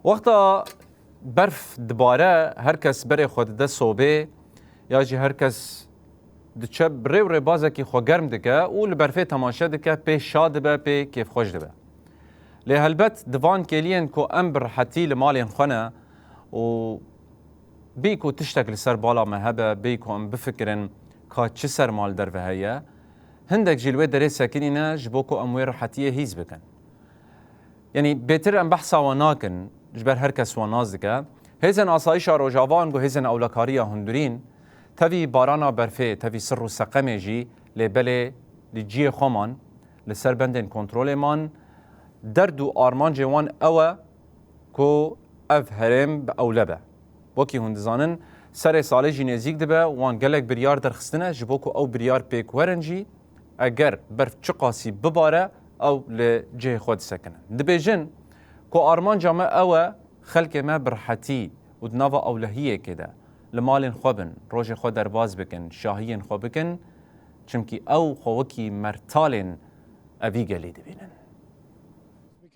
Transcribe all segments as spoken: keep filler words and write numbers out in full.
Wexta berf dibare, her kes berê xwe dide sobê, ya jî her kes diçe bi rê û rêbazekî xwe germ dike û li berfê temaşe dike, pê şa dibe, pê kêfxweş dibe. Lê helbet di van kêliyên ku em bi rihetî li malên xwe ne û bî ku tiştek li ser bala me hebe, bî ku em bifikirin ka çi serma li derve heye, hindek jî li wê derê sekinîne ji bo ku em wê rihetiyê hîs bikin. Yanî bêtir em behsa wan nakin, ji ber her kes wan nas dike. Hêzên asayîşa Rojava ango hêzên ewlekariya hundirîn, tevî barana berfê, tevî sir û seqemê jî, lê belê li ciyê xwe man, li ser bendên kontrolê man, derd û armancê wan ew e ku ev herêm bi ewle be. Wekî hûn dizanin, serê salê jî nêzîk dibe, wan gelek biryar derxistine, ji bo ku ew biryar pêk werin jî, eger berf çiqasî bibare, ew li cihê xwe disekinin. Dibêjin ku armanca me ew e, xelkê me bi rihetî û di nava ewlehiyekê de li malên xwe bin, rojê xwe derbas bikin, şahiyên xwe bikin, çimkî ew xwe wekî mertalên evî gelî dibînin.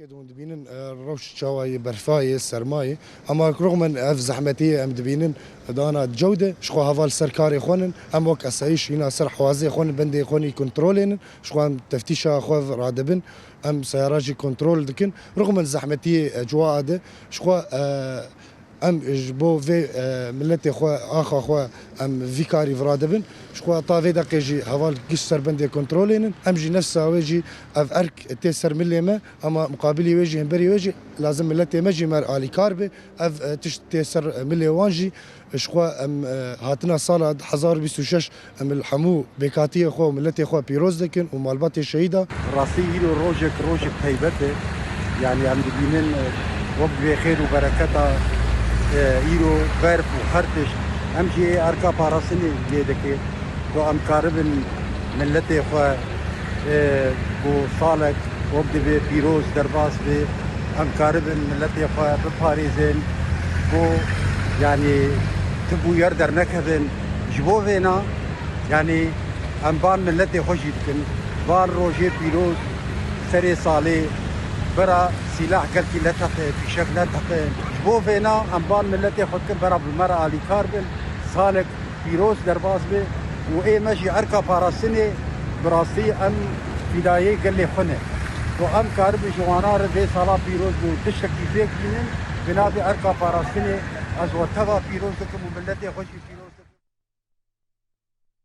Hûn dibînin, e, rewş çawa yê, berfa yê, serma yê. Ama rixmen ev zehmetiyê em dibînin, dana cew de, ji xwe heval ser karê xwe nin, em wek esayîş hîna ser hewazê xwe nin, bendê xwe nin, kontrolê nin, ji xwe em teftîşa xwe radibin, em seyara jî kontrol dikin. Rixmen zehmetiyê, e, cuwa de, ji xwe, e, Em ji bo vê, e, miletê xwe, axa xwe, em vî karî viradibin. Ji xwe ta vê deqê jî heval giş ser bendê kontrolê nin. Em jî nefsa wê jî ev erk tê ser milê me, ama muqabilî wê jî, hemberî wê jî lazim miletê me jî me alîkar be. Ev, e, tişt tê ser milê wan jî ji xwe em, e, hatina sala du hezar û bîst û şeş Em li hemû bêkatiyê xwe û miletê xwe pîroz dikin û malbatê şehîda. Rastî îro rojek, rojek taybet e. Yanî em dibînin, e, wek bê xêr û bereketa, e, îro berf û her tişt. Em jî ê erka parastinê lê dike ku em karibin miletê xwe, e, ku salek wek divê pîroz derbas bê. Em karibin miletê xwe biparêzin ku, yanî, ti bûyer dernekevin. Ji bo vêna, yanî, em ban miletê xwe jî dikin. Van rojê pîroz, serê salê, bira sîlah gelkî neteqe, fîşek neteqe. Ji bo vêna em ban miletê xwe dikin, bira bi me re alîkar bin. Salek pîroz derbas be û ê me jî erka parastinê, bi rastî em fîdayê gelê xwe ne. Ku em karibin ji wana re vê sala pîroz bû tiştekî pêk bînin, bi navê erka parastinê ez we teva pîroz dikim û miletê xwe jî pîroz